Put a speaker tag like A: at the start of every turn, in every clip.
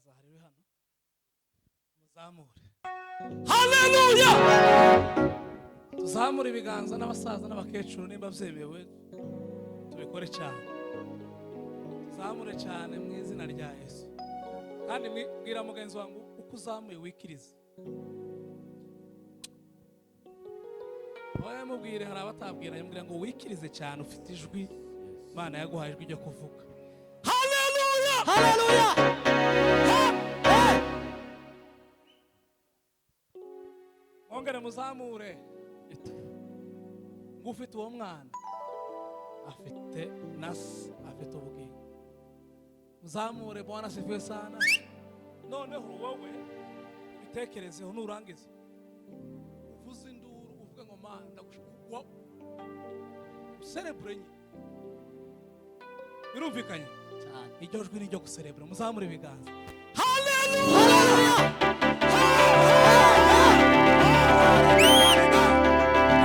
A: Umusaza hari hano, muzamure. Haleluya! Tuzamure ibiganza n'abasaza n'abakecuru, nimba byemewe tubikore cyane, tuzamure cyane mu izina rya Yesu. Kandi bwira mugenzi wawe ngo uko uzamuye wikirize. Oya, mubwire, hari abatabwiranye, mubwira ngo wikirize cyane, ufite ijwi, Imana yaguhaye ijwi ryo kuvuga. Haleluya!
B: Haleluya!
A: Hey! Mwongere muzamure. Ngo ufite uwo mwana afite na se, afite ubugingo. Muzamure. Bwana asifiwe sana. Noneho wowe ubitekerezeho, nurangiza uvuze induru, uvuge ngo: "Mana, ndagushaka." Userebure nyine, birumvikanye?
B: Cyane.
A: Iryo jwi ni iryo guserebura. Muzamure ibiganza. Haleluya!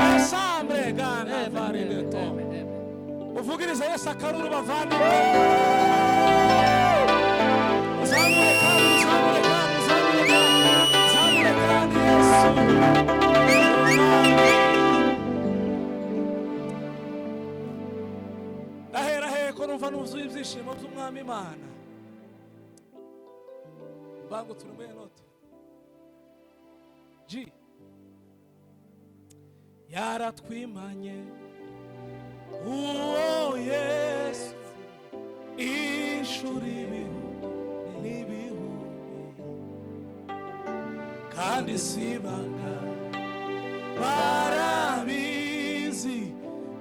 A: Ensemble gana varide to. Uvugirize Yesu akaruru, bavandimwe. Uzamure kandi, uzamure kandi, uzamure kandi, uzamure kandi Yesu. Ndahera hehe ko numva nuzuye ibyishimo by'Umwami Imana? Mbangutse uri muri note G. Yaratwimanye uwo Yesu inshuro ibihumbi n'ibihumbi, kandi si ibanga, barabizi,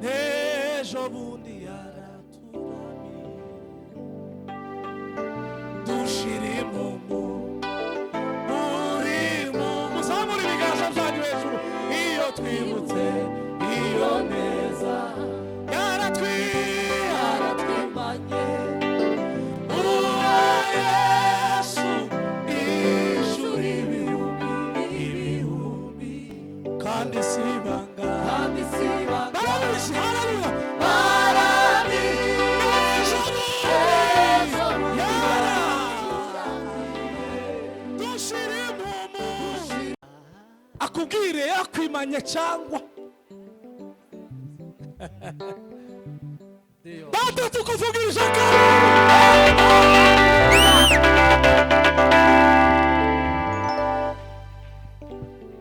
A: n'ejo bundi yaraturamiye. Dushira impumu buri mu. Muzamure ibiganza byanyu hejuru iyo twibutse iyo neza. Yaratwimanye uwo Yesu inshuro ibihumbi ibihumbi, kandi si ibanga,
B: Kandi si ibanga.
A: Barabizi. Haleluya! Barabizi. Yara dushira impumu. Akubwire yakwimanye cyangwa
B: Ndio.
A: Data, tukuvugirije akaruru.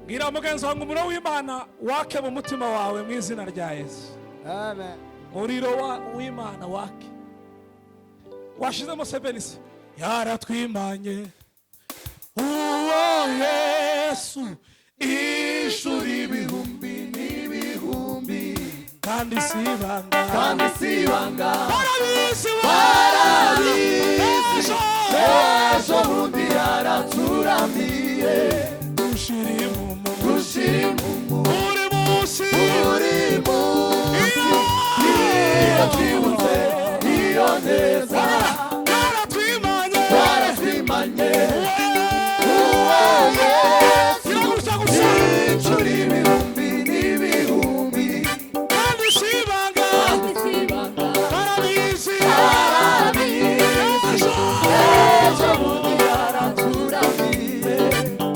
A: Bwira mugenzi wawe ngo umuriro w'Imana wake mu mutima wawe mu izina rya Yesu.
B: Amen.
A: Umuriro w'Imana wake. Washizemo sevenisi. Yaratwimanye uwo Yesu inshuro ibihumbi n'ibihumbi, kandi si ibanga,
B: Kandi si ibanga.
A: Barabizi.
B: Barabizi.
A: Ejo
B: Ejo bundi yaraturamiye.
A: Dushira impumu.
B: Dushira impumu.
A: Buri munsi.
B: Buri munsi. Iyo twibutse iyo neza.
A: Yaratwimanye.
B: Yaratwimanye uwo Yesu.
A: Iragusha gusa.
B: Inshuro ibihumbi n'ibihumbi.
A: Kandi si ibanga.
B: Kandi si ibanga.
A: Barabizi.
B: Barabizi.
A: Ejo.
B: Ejo bundi yaraturamiye.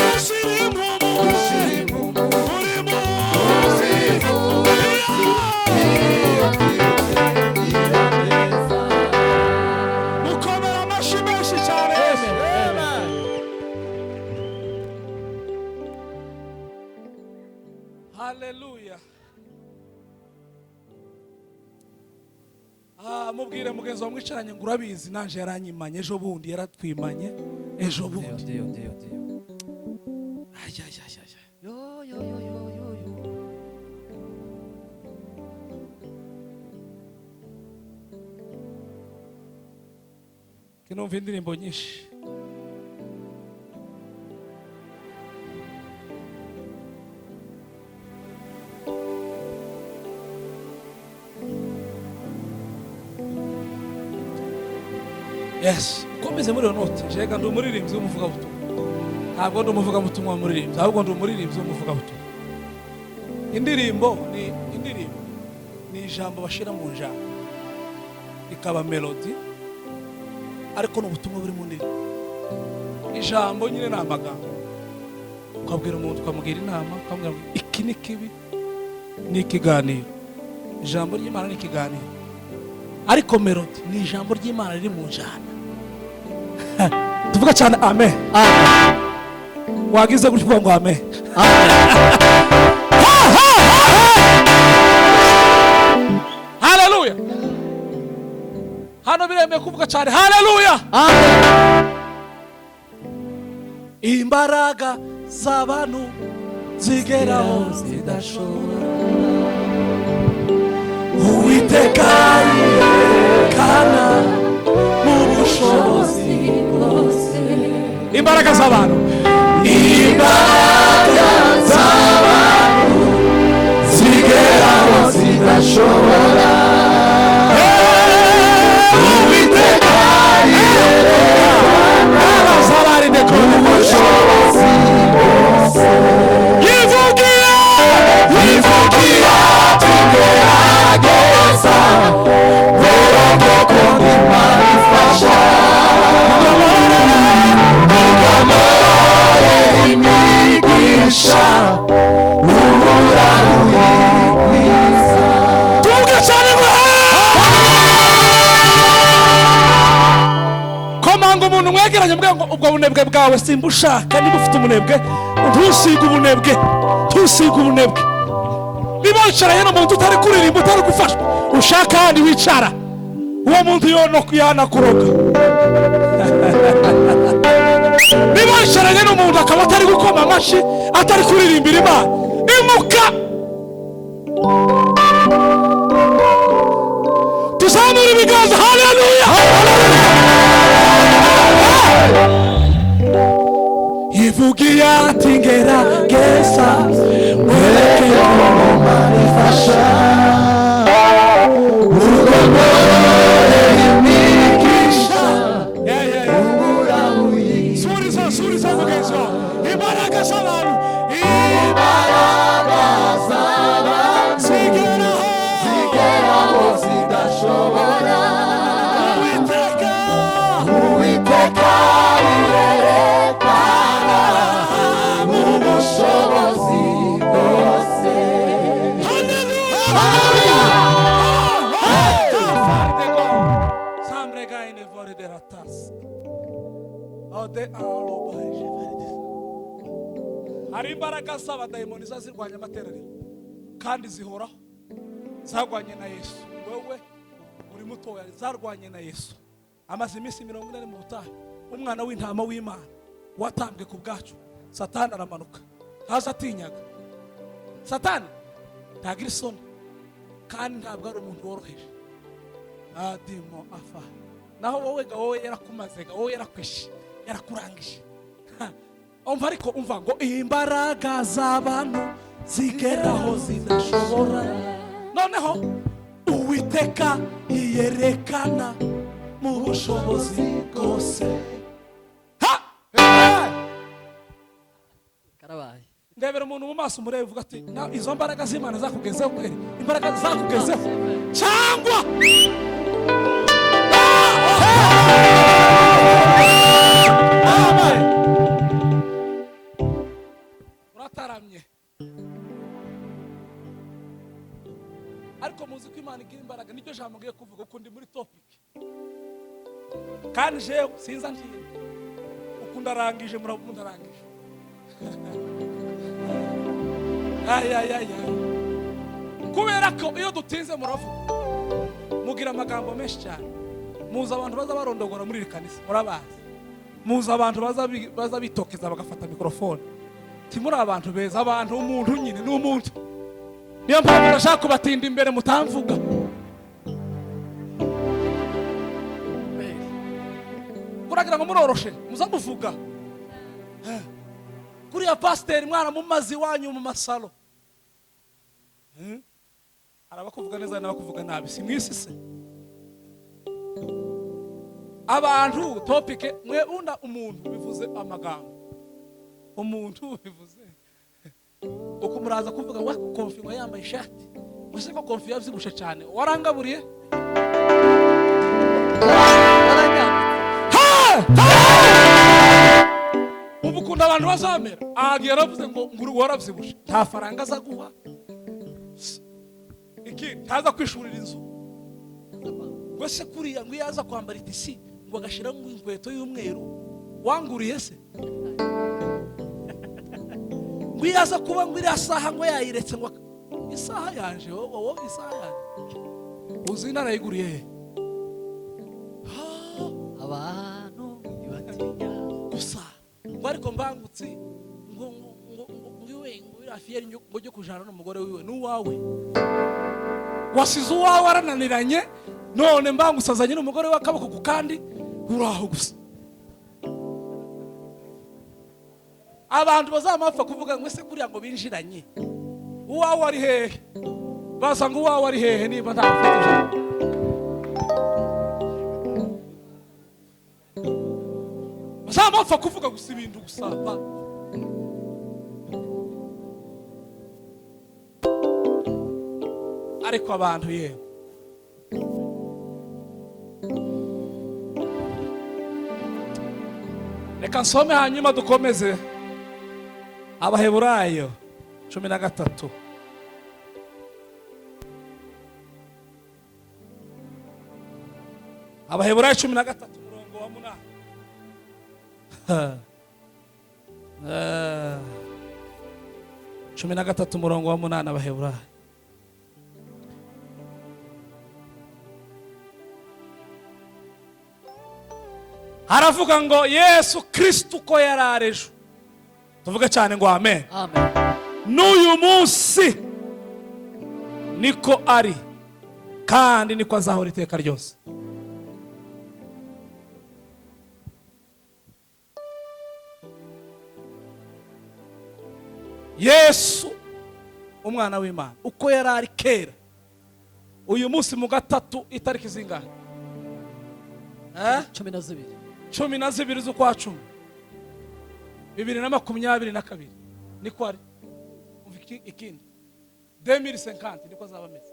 A: Dushira impumu.
B: Dushira impumu.
A: Buri munsi.
B: Buri munsi. Iyo twibutse iyo neza.
A: Mukomera amashyi menshi cyane Yesu.
B: Amen.
A: Haleluya! Ah, mubwire mugenzi wawe mwicaranye ngo urabizi, nanje yaranyimanye ejo bundi, yaratwimanye ejo bundi.
B: Ndio, ndio, ndio.
A: Ay, ay, ay, ay, ay.
B: Yo, yo, yo, yo, yo, yo.
A: Kinumva indirimbo nyinshi. Yes, ukomeze muri iyo note. Jega ndi umuririmbyi w'umuvugabutumwa, ntabwo ndi umuvugabutumwa w'umuririmbyi, ahubwo ndi umuririmbyi w'umuvugabutumwa. Indirimbo ni indirimbo, ni ijambo bashyira mu njyana ikaba melody, ariko ni ubutumwa buri mu ndirimbo. Ijambo nyine ni amagambo, ukabwira umuntu, ukamugira inama, ukamubwira ngo iki ni kibi, ni ikiganiro. Ijambo ry'Imana ni ikiganiro, ariko melody ni ijambo ry'Imana riri mu njyana. Tuvuga cyane amen. Wagize gutya uvuga ngo amen. Haleluya! Hano biremeye kuvuga cyane haleluya. Imbaraga z'abantu zigeraho zidashobora, Uwiteka yerekana mu bushobozi
B: bwose.
A: Imbaraga z'abantu, imbaraga z'abantu zigeraho
B: zidashobora,
A: Uwiteka yerekana mu
B: ubushobozi bwose.
A: Yivugiye,
B: yivugiye ati gerageza wereke ko Imana ifasha, ugamore imigisha ubura uyigwiza.
A: Tuvuge cyane ngo komanga umuntu mwegeranye, mbwira ngo ubwo bunebwe bwawe simbushaka. Niba ufite umunebwe, ntusige ubunebwe, ntusige ubunebwe. Niba wicaranye n'umuntu utari kuririmba, utari gufashwa, ushaka ahandi wicara. Uwo muntu yono yanakuroga. Niba wicaranye n'umuntu akaba atari gukoma amashyi, atari kuririmbira Imana, imuka. Tuzamura ibiganza, haleluya! Yivugiye ati ngerageza mwereke ko
B: Imana ifasha, ugamore imigisha ubura uyigwiza.
A: Suriza, suriza mugenzi wawe. Imbaraga z'abantu,
B: imbaraga z'abantu
A: zigeraho
B: zigeraho zidashobora,
A: Uwiteka
B: Uwiteka yerekana mu bushobozi bwose.
A: Hari imbaraga z'abadayimoni zirwanya amateraniro kandi zihoraho, zarwanye na Yesu. Wowe uri mutoya, zarwanye na Yesu amaze iminsi 40 mu butayu, umwana w'intama w'Imana watambwe ku bwacu. Satani aramanuka ntaza atinyaga. Satani ntagira isoni kandi ntabwo ari umuntu woroheje. Adimo afa naho wowe ga, wowe yarakumaze ga, wowe yarakwishe, yarakurangije. Ha, umva, ariko umva ngo imbaraga z'abantu zigeraho zidashobora, noneho Uwiteka yiyerekana mu bushobozi bwose. Ha!
C: Karabaye.
A: Ndebera umuntu mu maso, umurebe, uvuga ati: Izo mbaraga z'Imana zakugezeho kweri? Imbaraga zakugezeho cyangwa?" Amen. Urataramye, ariko muzi ko Imana igira imbaraga. Nicyo jambo ngiye kuvuga uko ndi muri topic, kandi jewe sinza ntinda uko ndarangije, murabona ndarangije. Ay, ay, ay, ay. Kubera ko iyo dutinze muravuga, mugira amagambo menshi cyane. Muzi abantu baza barondogora muri iri kanisa, murabazi. Muzi abantu baza bitokeza bagafata mikorofone. Ntimuri abantu beza. Abantu, umuntu nyine ni umuntu. Niyo mpamvu ndashaka kubatinda imbere mutamvuga. Kuragira ngo muroroshe muza muvuga kuriya pasiteri mwana mumazi iwanyu mu masalo. Hari abakuvuga neza n'abakuvuga nabi, si mu isi se? Abantu, topic mwe unda umuntu bivuze amagambo, umuntu bivuze uko muraza kuvuga ngo Konfi ngo yambaye ishati ngo se ko Konfi yabyibushe cyane, warangaburiye.
C: Warangambitse.
A: Ha! Ha! Ukuntu abantu bazamera, agiye yaravuze ngo ngo warabyibushe, nta faranga aza guha, iki ntaza kwishurira inzu, ngo se kuriya ngo iyo aza kwambara itisi ngo agashyiramo inkweto y'umweru wanguriye se, ngo iyo aza kuba ngo iriya saha ngo yayiretse, ngo isaha yanje, wowe isaha yanje uzi narayiguriye he?
B: Abantu ntibatinya
A: gusa ngo ariko mbangutse ngo ngo ngo ngo iwe ngo iriya fiyeri ngo ujye kujana n'umugore wiwe n'uwawe wasize uwawe arananiranye, none mbangutse azanye n'umugore we akaboko ku kandi, uraho gusa. Abantu bazamapfa kuvuga ngo ese kuriya ngo binjiranye, uwawe ari hehe? Basanga uwawe ari hehe niba nta ufite ijambo? Bazamapfa kuvuga gusa ibintu gusa. Ariko abantu yewe reka nsome hanyuma dukomeze. Abaheburayo 13. Abaheburayo 13 umurongo wa 8. 13 umurongo wa 8 Abaheburayo. Haravuga ngo Yesu Kristo uko yari ejo, tuvuge cyane ngo amen.
B: Amen.
A: N'uyu munsi niko ari, kandi niko azahora iteka ryose. Yesu umwana w'Imana uko yari ari kera, uyu munsi mu gatatu itariki zingahe?
B: 12.
A: 12 z'ukwa 10 2022 niko ari. Umva ikindi 2050 niko azaba ameze.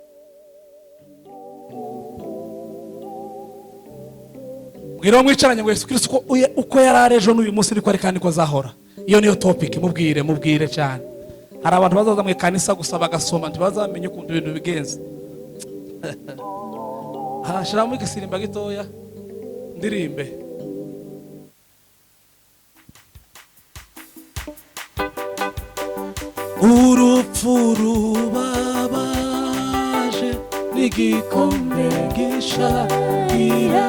A: Mbwira mwicaranye ngo Yesu Kristo uko yari ari ejo n'uyu munsi niko ari kandi niko azahora. Iyo niyo topic, mubwire mubwire cyane. Hari abantu bazaza mu ikanisa gusa bagasoma ntibazamenye ukuntu ibintu bigenze. Shiramo igisirimba gitoya ndirimbe. Urupfu rubabaje n'igikombe gisharira,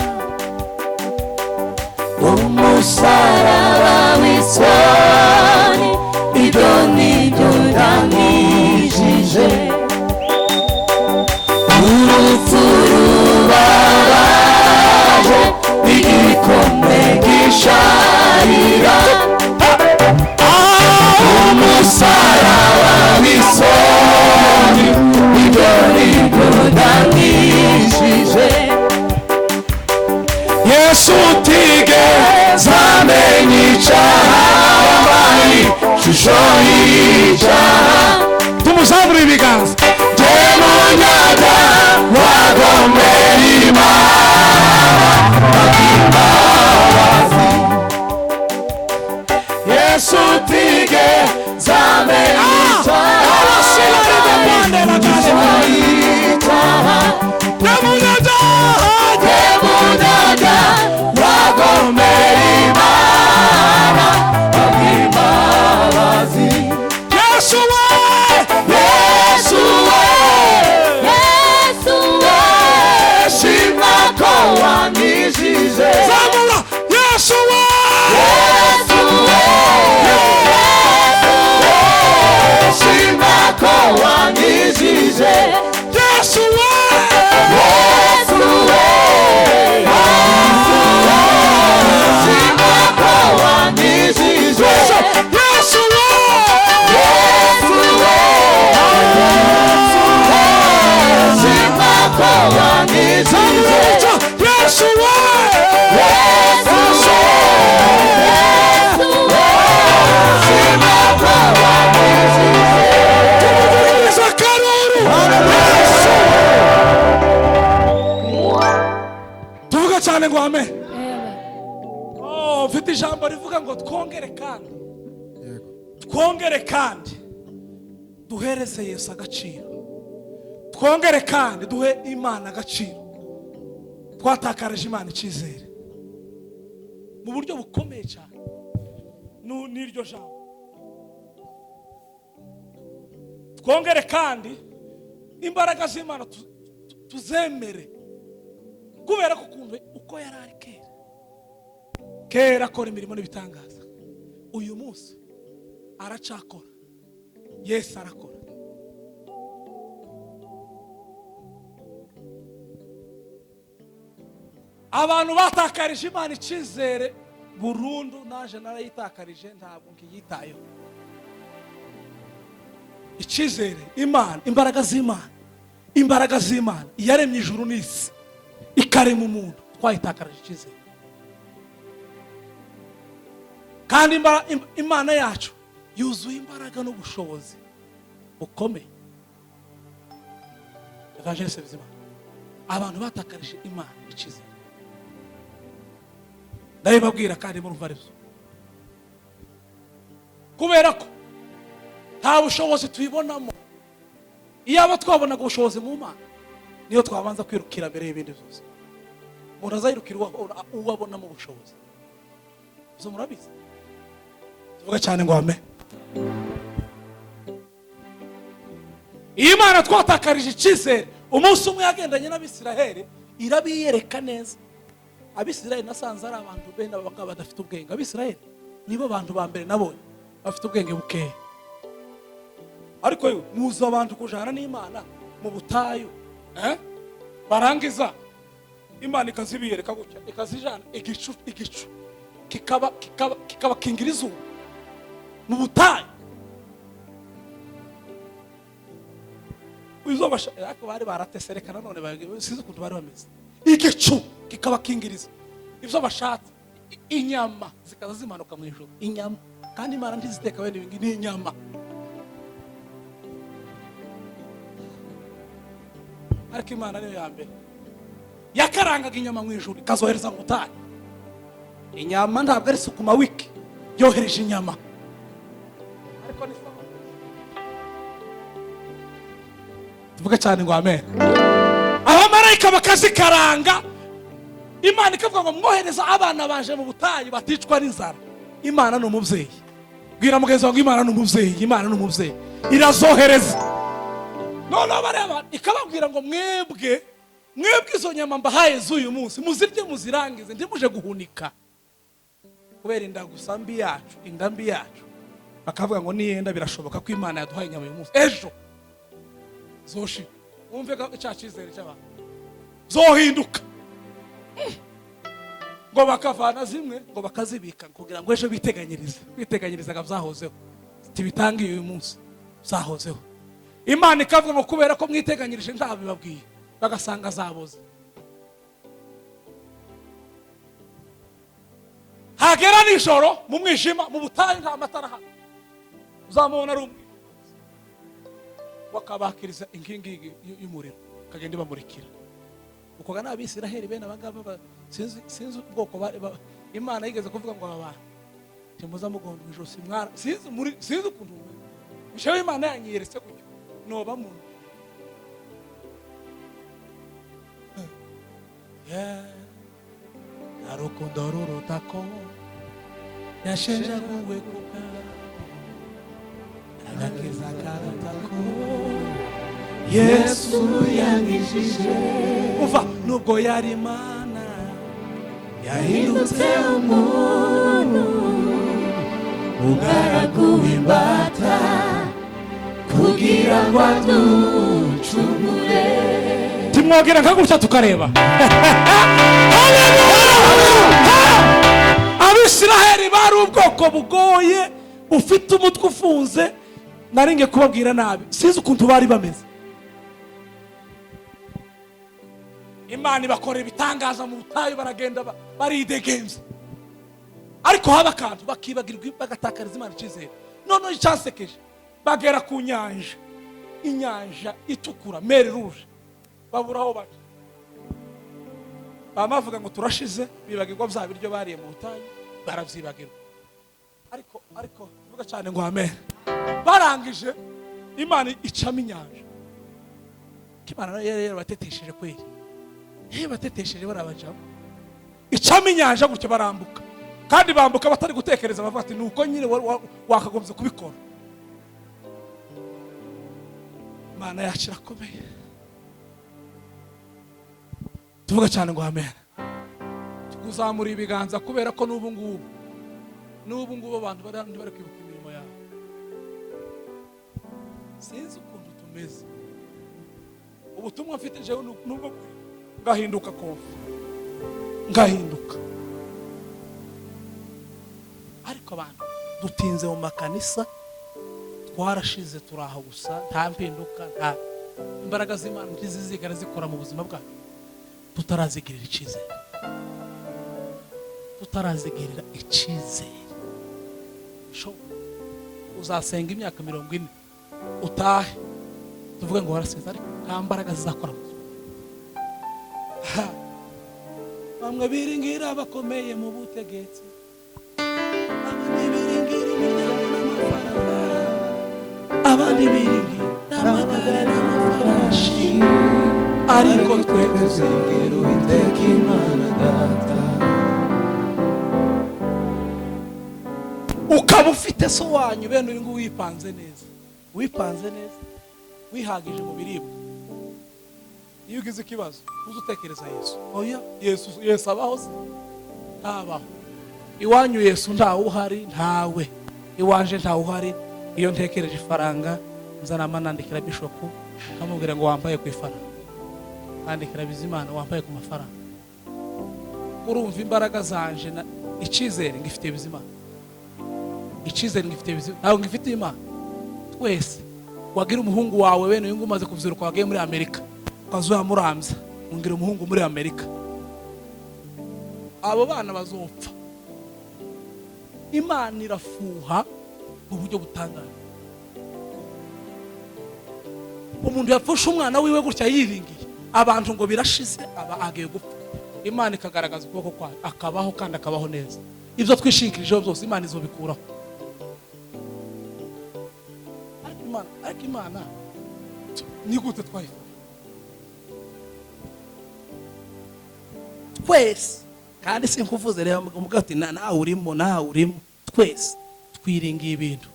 B: umusaraba w'isoni ibyo nibyo ndangijije. Urupfu rubabaje n'igikombe gisharira, umusaraba w'isoni ibyo nibyo ndangijije.
A: Yesu utigeze amenya icyaha,
B: wambaye ishusho y'icyaha,
A: tumuzamure ibiganza.
B: Jye munyaga wagomera Imana imbabazi. Yesu utigeze amenya icyaha, ishusho y'icyaha, jye munyaga wagomera Imana imbabazi.
A: Yesu we,
B: Yesu we,
C: Yesu we,
B: shima ko wankijije.
A: Zamura Yesu we,
B: Yesu we, shima ko wankijije.
A: Yesu we,
B: Yesu we, shima ko wankijije.
A: Yesu we,
B: Yesu we, shima ko wankijije.
A: Yesu we,
B: Yesu we, shima ko wankijije.
A: Tumuvugirize akaruru. Yesu. Tuvuge cyane ngo amen. Oh, mfite ijambo rivuga ngo twongere kandi Twongere kandi duhereze Yesu agaciro, twongere kandi duhe Imana agaciro. Twatakarije Imana icyizere mu buryo bukomeye cyane. N'iryo jambo, twongere kandi imbaraga z'Imana tuzemere, kubera ko ukuntu uko yari ari kera kera akora imirimo n'ibitangaza, uyu munsi aracakora. Yesu arakora. Abantu batakarije Imana icyizere burundu, naje narayitakarije, ntabwo nkiyitayeho. Icyizere Imana, imbaraga z'Imana, imbaraga z'Imana yaremye ijuru n'isi, ikarema umuntu, twayitakarije icyizere. Kandi Imana yacu yuzuye imbaraga n'ubushobozi bukomeye. Evangeliste Bizimana, abantu batakarije Imana icyizere, ndabibabwira kandi murumva ari byo, kubera ko nta bushobozi tuyibonamo. Iyaba twabonaga ubushobozi mu Mana, niyo twabanza kwirukira mbere y'ibindi byose. Umuntu azayirukira uwo abonamo ubushobozi. Izo murabizi, tuvuga cyane ngo amen. Iyi Mana twatakarije icyizere, umunsi umwe yagendanye n'Abisiraheli irabiyereka neza. Abisiraheli nasanze ari abantu bene aba ngaba badafite ubwenge. Abisiraheli nibo bantu ba mbere nabonye bafite ubwenge bukeya. Ariko yo muzi abantu kujana n'Imana mu butayu, barangiza Imana ikazibiyereka gutya, ikazijana igicu, igicu kikabakingira izuba mu butayu. Ariko bari baratese, reka nanone sinzi ukuntu bari bameze. Igicu kikabakingiriza ibyo bashatse, inyama zikaza zimanuka mu ijuru, inyama. Kandi Imana ntiziteka wenda ibingi, ni inyama. Ariko Imana niyo ya mbere yakarangaga inyama mu ijuru ikazohereza mu butayu. Inyama ntabwo ari sukuma wiki, yohereje inyama. Ariko ni sawa. Tuvuge cyane ngo amen. Abamarayika bakazikaranga, Imana ikavuga ngo mwohereza abana baje mu butayu baticwa n'inzara. Imana ni umubyeyi. Bwira mugenzi wawe ngo Imana ni umubyeyi, Imana ni umubyeyi, irazohereza. Noneho bareba ikababwira ngo mwebwe izo nyama mbahaye z'uyu munsi muzirye muzirangize, ntimuje guhunika. Kubera inda gusa mbi yacu, inda mbi yacu, bakavuga ngo niyenda birashoboka ko Imana yaduhaye inyama uyu munsi, ejo zoshira. Wumve ko cya cyizere cy'abantu zohinduka, ngo bakavana zimwe ngo bakazibika kugira ngo ejo biteganyirize. Kwiteganyirizaga byahozeho, tibitangiye uyu munsi, byahozeho. Imana ikavuga ngo kubera ko mwiteganyirije ntabibabwiye, bagasanga zaboze. Hagera nijoro mu mwijima, mu butayu nta matara ahari, uzamubona ari umwe, bakabakiriza inkingi y'umuriro kagenda ibamurikira. Uko ga n'Abisiraheli bene abangaba sinzi ubwoko Imana yigeze kuvuga ngo aba bantu ntimuza mugondwa ijosi mwara, sinzi muri, sinzi ukuntu mumeze. Imana yanyeretse gutyo noba muntu. Nta rukundo ruruta ko yashenjaguwe ku bwawe, agakiza karuta ko Yesu yankijije. Umva, nubwo yari Imana yahindutse
B: umuntu, umugaragu w'imbata, kugira ngo aducungure.
A: Timwogera nka gutya tukareba. Abisiraheli bari ubwoko bugoye, bufite umutwe ufunze. Naringe kubabwira nabi, sinzi ukuntu bari bameze. Imana ibakora ibitangaza mu butayu, baragenda baridegenza. Ariko haba akantu bakibagirwa, bagatakariza Imana icyizere. Noneho icyasekeje, bagera ku nyanja, inyanja itukura, mer rouge, babura aho baca. Bamavuga ngo turashize, bibagirwa bya biryo bariye mu butayu, barabyibagirwa. Ariko tuvuga cyane ngo amen. Barangije, Imana icamo inyanja. Imana nayo yari yarabatetesheje kweri, yari batetesheje, barabajamo, icamo inyanja gutyo barambuka. Kandi bambuka batari gutekereza, bavuga ati: "Nuko nyine wakagombye kubikora." Imana yacu irakomeye. Tuvuga cyane ngo amen. Kuzamura ibiganza, kubera ko n'ubu ngubu abantu bari hano ntibari kwibuka imirimo yawe. Sinzi ukuntu tumeze. Ubutumwa mfite jewe nubwo ngahinduka, kumva ngahinduka. Ariko abantu dutinze mu makanisa, twarashize, turi aho gusa, nta mpinduka, nta imbaraga z'Imana ntizizigera zikora mu buzima bwacu tutarazigirira icyizere, tutarazigirira icyizere. Uzasenga imyaka 40, utahe, tuvuge ngo warasenze, ariko nta mbaraga zizakora mu buzima. Ha. Bamwe biringira abakomeye mu butegetsi, abandi biringira imiryango n'amafaranga, abandi biringira amagare n'amafarashi, ariko twe
B: tuzengera Uwiteka Imana Data.
A: Ukaba ufite so wanyu bene uyu nguyu wipanze neza, wipanze neza, wihagije mu biribwa. Iyo ugize ikibazo uze utekereza Yesu. Oya, Yesu, Yesu abaho se? Ntabaho iwanyu. Yesu ntawe uhari, ntawe iwanje, ntawe uhari. Iyo ntekereje ifaranga, nzanama nandikira bishopu, nkamubwira ngo wambaye ku ifaranga, nkandikira Bizimana wambaye ku mafaranga. Urumva imbaraga zanje na icyizere ngifitiye Bizimana, icyizere ngifitiye Bizimana, ntabwo ngifitiye Imana. Twese wagira umuhungu wawe bene uyu nguyu umaze kubyiruka, wagiye muri Amerika, ukazuhamurambya, ngira umuhungu muri Amerika, abo bana bazopfa. Imana irafuha mu buryo butangaje. Umuntu yapfusha umwana wiwe gutya, yiringiye abantu ngo birashize, aba agiye gupfa, Imana ikagaragaza ukuboko kwayo, akabaho kandi akabaho neza. Ibyo twishingikirijeho byose Imana izobikuraho. Ariko Imana ni gute twayifashe twese? Kandi sinkuvuze, reba umuga ati nawe urimo, nawe urimo. Twese twiringiye ibintu,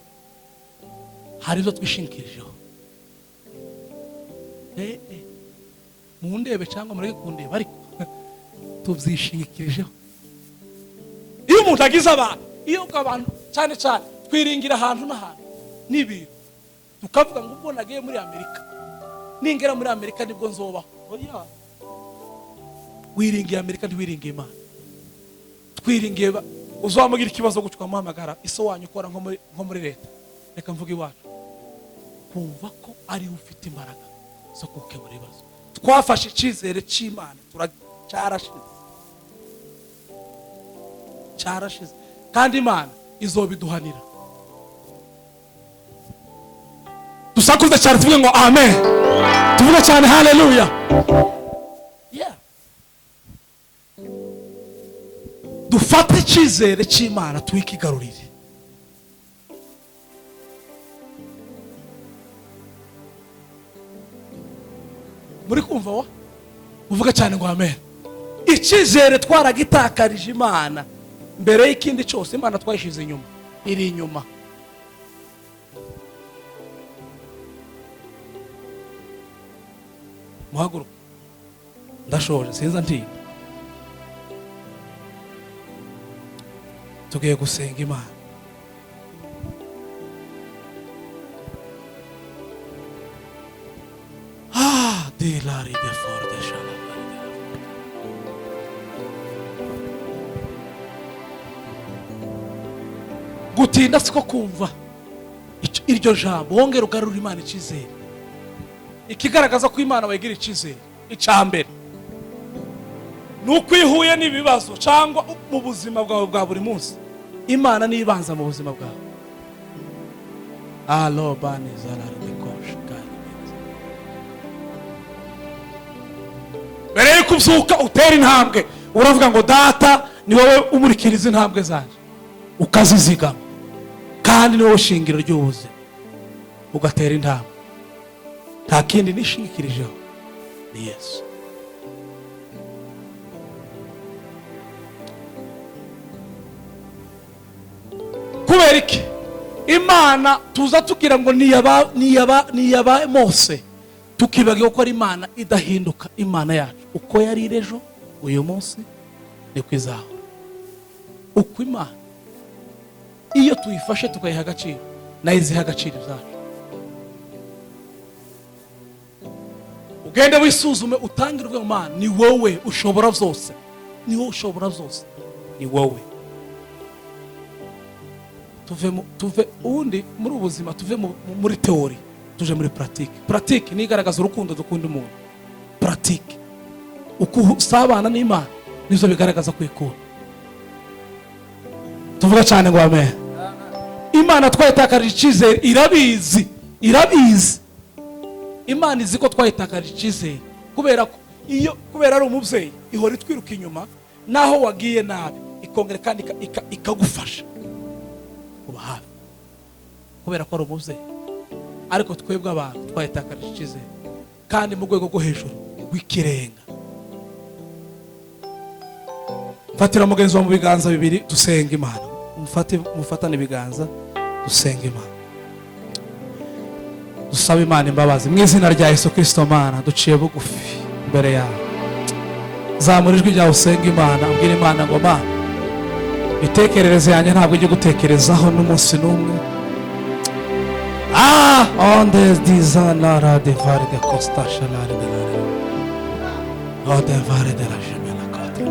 A: hari ibyo twishingikirijeho. Mundebe cyangwa mureke kundeba, ariko tubyishingikirijeho. Iyo umuntu agize abantu, iyo abantu cyane cyane twiringira ahantu n'ahantu n'ibintu, tukavuga ngo ubwo nagiye muri Amerika, ningera muri Amerika nibwo nzobaho. Oya, wiringiye Amerika, ntiwiringiye Imana. Twiringiye uzamugira ikibazo gutyo, ukamuhamagara iso wanyu ukora nko muri leta, reka mvuge iwacu, kumva ko ariwe ufite imbaraga zo gukemura ibibazo. Twafashe icyizere cy'Imana cyarashize, cyarashize, kandi Imana izobiduhanira. Dusakuze cyane, tuvuge ngo amen, tuvuge cyane haleluya. Yeah. Dufate icyizere cy'Imana, tuwikigarurire. Muri kumva wa uvuga cyane ngo amen. Icyizere twaragitakarije Imana mbere y'ikindi cyose. Imana twayishyize inyuma, iri inyuma. Muhaguruka, ndashoje, sinza ntinda. Tugiye gusenga Imana. Ah, de la de for de shala. Gutinda siko kumva iryo jambo. Wongere ugarura Imana icyizere. Ikigaragaza ko Imana wayigira icyizere, icya mbere ni uko iyo uhuye n'ibibazo cyangwa mu buzima bwawe bwa buri munsi, Imana niyo ibanza mu buzima bwawe. Alo bani zarari de kosh kari. Mbere yuko ubyuka utera intambwe, uravuga ngo: "Data, ni wowe umurikira izi ntambwe zanjye," ukazizigama. Kandi ni wowe shingiro ry'ubuzima, ugatera intambwe. Nta kindi nishingikirijeho, ni Yesu. Kubera iki? Imana tuza tugira ngo niyaba Mose, tukibagiwe ko ari Imana idahinduka. Imana yacu uko yari iri ejo, uyu munsi niko izahora. Uko Imana iyo tuyifashe tukayiha agaciro, nayo iziha agaciro ibyacu. Ugende wisuzume, utangire uvuge ngo: "Mana, ni wowe ushobora byose, ni wowe ushobora byose, ni wowe." Tuve tuve ubundi muri ubu buzima, tuve muri théorie, tuje muri pratique. Pratique ni igaragaza urukundo dukunda umuntu. Pratique, uko usabana n'Imana, nibyo bigaragaza kwikunda. Tuvuga cyane ngo amen. Imana twayitakarije icyizere, irabizi, irabizi. Imana izi ko twayitakarije icyizere, kubera ko iyo, kubera ari umubyeyi, ihora itwiruka inyuma naho wagiye nabi, ikongera kandi ikagufasha kuba hafi, kubera ko ari umubyeyi. Ariko twebwe abantu twayitakarije icyizere, kandi mu rwego rwo hejuru rw'ikirenga. Fatira mugenzi wawe mu biganza bibiri, dusenga Imana. Mufate, mufatane ibiganza, dusenga Imana, dusaba Imana imbabazi mu izina rya Yesu Kirisito. Mana, duciye bugufi imbere yawe. Zamura ijwi ryawe, usenga Imana, ubwira Imana ngo: "Mana, imitekerereze yanjye ntabwo ijya gutekerezaho n'umunsi n'umwe." Ah, onde dizanara de vare de costa shalare de la ode vare de la jemela kote.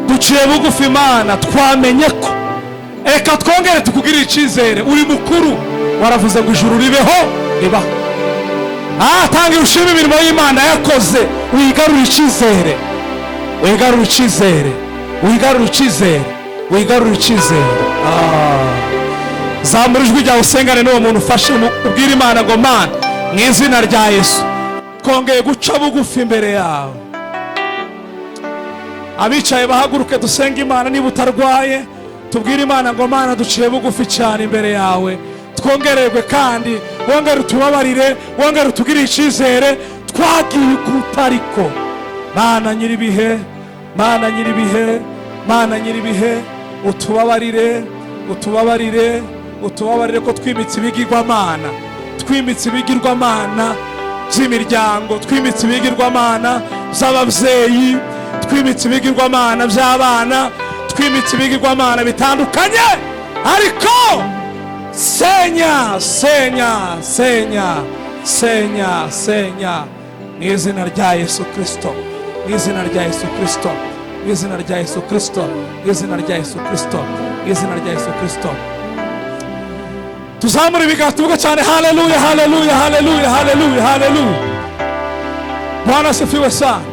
A: Duciye bugufi Imana, twamenye ko, reka twongere tukugirire icyizere. Uri mukuru, waravuze ngo ijuru ribeho, ribaho. Ah, tanga ushima imirimo y'Imana yakoze, wigarure icyizere, wigarure icyizere, wigarure icyizere, wigarure icyizere. Ah. Zamura ijwi ryawe, usengane n'uwo muntu ufashe, ubwire Imana ngo: "Mana, mu izina rya Yesu, twongeye guca bugufi imbere yawe." Abicaye bahaguruke, dusenge Imana. Niba utarwaye, tubwire Imana ngo: "Mana, duciye bugufi cyane imbere yawe, twongererwe kandi wongere utubabarire, wongere utugirire icyizere, twagiye kutariko." Mana nyir'ibihe, Mana nyir'ibihe, Mana nyir'ibihe, utubabarire, utubabarire, utubabarire ko twimitse ibigirwamana, twimitse ibigirwamana by'imiryango, twimitse ibigirwamana by'ababyeyi, twimitse ibigirwamana by'abana, twimitse ibigirwamana bitandukanye. Ariko senya, senya, senya, senya, senya mu izina rya Yesu Kirisito, mu izina rya Yesu Kirisito, mu izina rya Yesu Kirisito, mu izina rya Yesu Kirisito, mu izina rya Yesu Kirisito. Tuzamure ibiganza, tuvuge cyane: haleluya, haleluya, haleluya, haleluya, haleluya! Bwana asifiwe sana.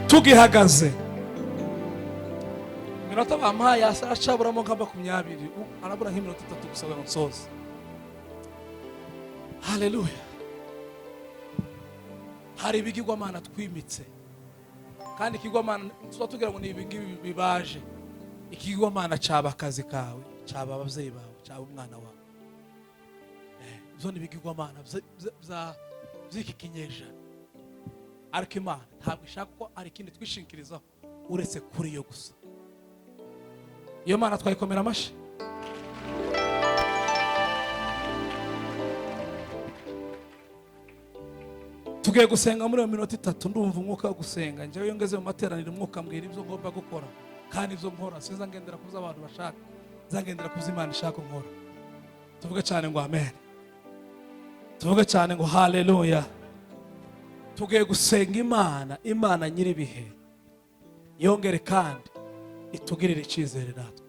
A: Tugihagaze, iminota bampaye aracaburamo nka 20, arabura nk'iminota 3 gusa ngo nsoze. Haleluya! Hari ibigirwamana twimitse, kandi ikigirwamana tuba tugira ngo ni ibingibi bibaje. Ikigirwamana cyaba akazi kawe, cyaba ababyeyi bawe, cyaba umwana wawe. Ibyo ni ibigirwamana by'iki kinyejana. Ariko Imana ntabwo ishaka ko hari ikindi twishingikirizaho uretse kuri yo gusa. Iyo Mana twayikomera amashyi. Tugiye gusenga muri iyo minota 3. Ndumva umwuka wo gusenga. Njyewe iyo ngeze mu materaniro, umwuka mbwira ibyo ngomba gukora, kandi ibyo nkora sinza ngendera ku byo abantu bashaka, nza ngendera ku byo Imana ishaka nkora. Tuvuge cyane ngo amen. Tuvuge cyane ngo haleluya. Tugiye gusenga Imana. Imana nyir'ibihe yongere kandi itugirire icyizere natwe.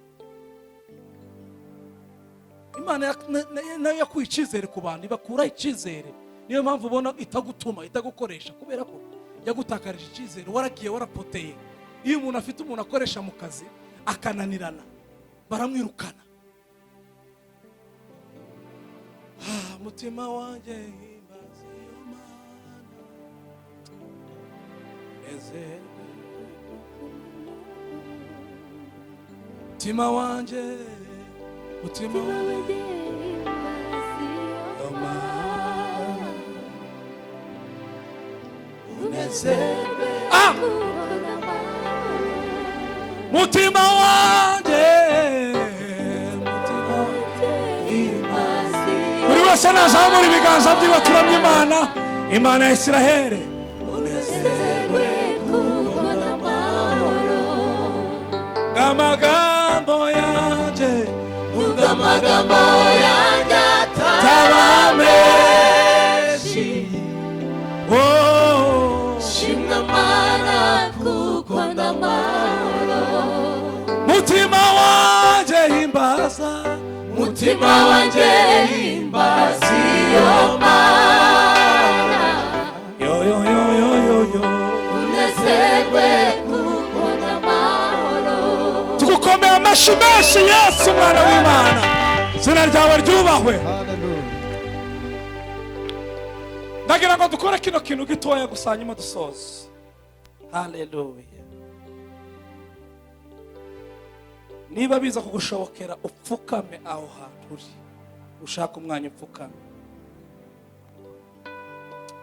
A: Imana nayo yakuye icyizere ku bantu, ibakuraho icyizere. Niyo mpamvu ubona itagutuma, itagukoresha, kubera ko yagutakarije icyizere, waragiye, warapoteye. Iyo umuntu afite umuntu akoresha mu kazi akananirana, baramwirukana. Ah, mutima wanjye, himbaza iyo Mana, nezerwe. Mutima wanjye. Mutima wanjye, Mana. Ah! Mutima wanjye, mutima. Buri wese nazamura ibiganza byiwe, turamye Imana, Imana ya Isiraheli.
C: Unezerwe kubona amahoro.
A: Amagambo yanjye,
C: Amagambo yanjye
A: ataba menshi, oh.
C: Shimwa Mana kuko ndamahoro.
A: Mutima wanjye, himbaza.
C: Mutima wanjye, himbaza iyo Mana.
A: Yo yo yo yo yo yo.
C: Unezerwe kuko ndamahoro.
A: Tugukomeye amashyi menshi, Yesu umwana w'Imana, izina ryawe ryubahwe. Ndagira ngo dukore kino kintu gitoya gusa, hanyuma dusoze. Haleluya! Niba biza kugushobokera, upfukame aho hantu uri, ushaka umwanya upfukame,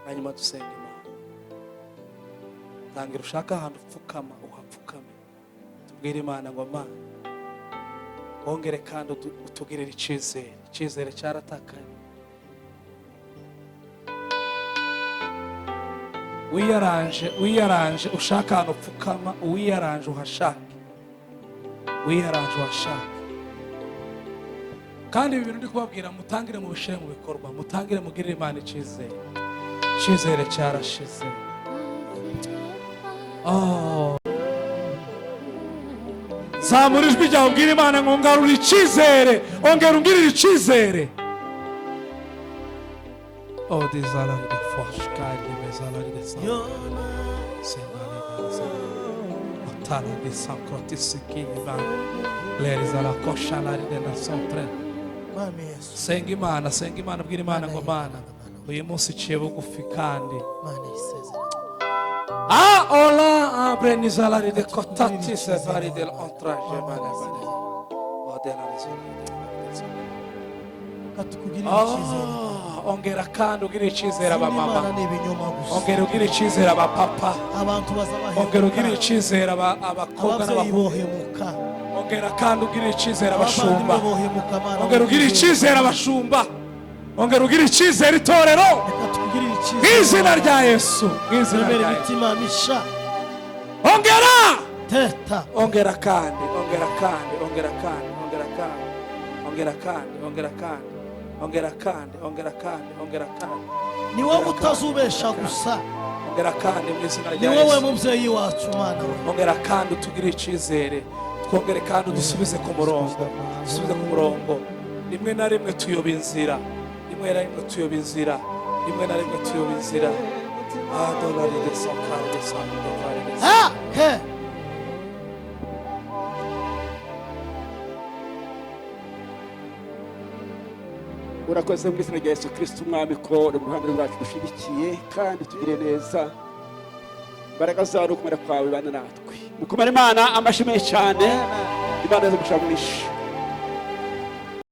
A: hanyuma dusenga Imana. Tangira ushaka ahantu upfukama, uhapfukame, tubwire Imana ngo: "Mana, wongere kandi utugirire icyizere." Icyizere cyaratakaye. Wiyaranje, wiyaranje, ushaka ahantu upfukama, uwiyaranje uhashake, wiyaranje uhashake. Kandi ibi bintu ndi kubabwira, mutangire mubishyire mu bikorwa, mutangire mugirire Imana icyizere. Icyizere cyarashize. Oh. Zamura ijwi ryawe, ubwire Imana ngo: "Ngarura icyizere, ongera ungirire icyizere." Oh, dizalari de fosh kandi mezalari de sa otala de sankrotisi ba lerizala koshalari de la centre.
D: Mwami Yesu.
A: Senga Imana, senga Imana, ubwire Imana ngo: "Mana, uyu munsi uciye bugufi kandi."
D: Mana isezerano.
A: Ah, ola abrenizalari de kotati sevari del entrage bane bane odela.
D: Reka tukugirire icyizere.
A: Oh, ongera kandi ugire icyizere abamama.
D: Imana ni ibinyoma gusa.
A: Ongera ugire icyizere abapapa.
D: Abantu baza
A: Ongera ugire
D: bahemuka.
A: icyizere abakobwa
D: Ababyeyi
A: n'abahungu.
D: bohemuka.
A: Ongera kandi ugire icyizere abashumba.
D: Abavandimwe bohemuka, Mana.
A: Ongera ugire icyizere abashumba, ongera ugire icyizere itorero.
D: Reka tukugirire
A: Mu
D: icyizere.
A: izina rya Yesu, mu izina
D: Turemere
A: rya Yesu.
D: imitima misha.
A: Ongera.
D: Teta.
A: Ongera kandi, ongera kandi, ongera kandi, ongera kandi, ongera kandi, ongera kandi, ongera kandi, ongera kandi, ongera kandi.
D: Ni wowe utazubesha gusa.
A: Ongera kandi mu izina
D: Ni
A: rya
D: wowe
A: Yesu.
D: mubyeyi wacu, Mana we.
A: Ongera kandi utugirire icyizere, twongere kandi udusubize ku murongo, dusubize ku murongo. Rimwe na rimwe tuyoba inzira, rimwe na rimwe tuyoba inzira, rimwe na rimwe tuyoba inzira. Adolari de sankari de sankari de.
D: Ha he.
E: Urakoze mu izina rya Yesu Kirisiti Umwami ko uri mu ruhande rwacu, dushyigikiye kandi tugire neza. Imbaraga zawe no kumera kwawe bana natwe. Mukomere Imana amashyi menshi cyane. Imana yaza gushaka mwinshi.